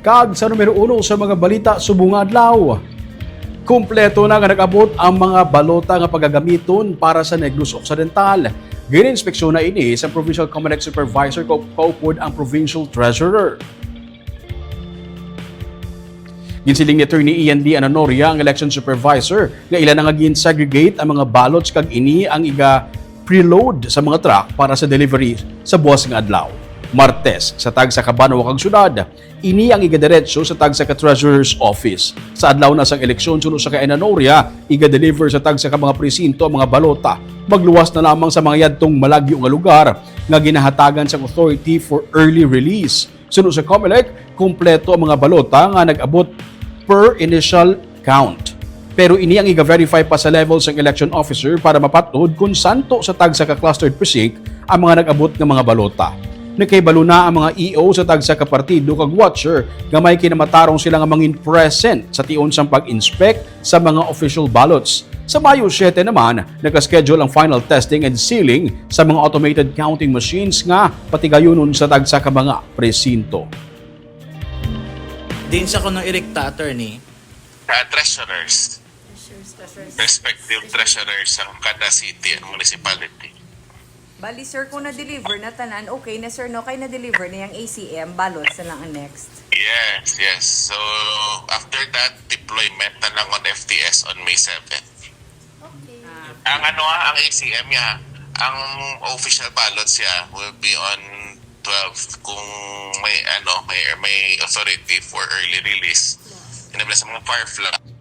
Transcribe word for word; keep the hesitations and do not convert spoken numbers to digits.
Kag sa numero uno sa mga balita subong nga adlaw, kompleto na nga nag-abot ang mga balota nga pagagamiton para sa Negros Occidental. Gin-inspeksyon na ini sa Provincial Comelec Supervisor kag kaupod ang Provincial Treasurer. Ginsiling ni Attorney Ian D. Ananoria, ang election supervisor, nga ila na nga gin-segregate ang mga ballots kag ini ang iga-preload sa mga truck para sa delivery sa buwas nga adlaw. Martes, sa tagsa ka banwa kag syudad, ini ang igadiretso sa tagsa ka treasurer's office. Sa adlaw na sang eleksyon, suno sa kay Ananoria, iga-deliver sa tagsa ka mga presinto ang mga balota. Magluwas na lamang sa mga yadtong malagyo nga lugar nga ginahatagan sang authority for early release. Suno sa Comelec, kompleto ang mga balota nga nag-abot per initial count. Pero ini ang iga-verify pa sa level sang election officer para mapat-od kon santo sa tagsa ka clustered precinct ang mga nag-abot nga mga balota. Nakahibalo na ang mga E O sa tagsa ka partido kag watcher nga may kinamatarong sila nga mangin-present sa tion sang pag-inspect sa mga official ballots. Sa Mayo siyete naman, naka-schedule ang final testing and sealing sa mga automated counting machines nga patigayunon sa tagsa ka mga presinto. Din sa kuno irikta, attorney. Sa treasurers, respective treasurers sa kada city and municipality. Bali, sir, kung na-deliver na tanan, okay na, sir, no? Kay na-deliver na yung A C M, ballots na lang ang next. Yes, yes. So, after that, deployment na lang on F T S on May seven. Okay. Ang ano ah, ang A C M niya, ang official ballots siya will be on twelve kung may ano, may may authority for early release. Inabla sa mga far-flung.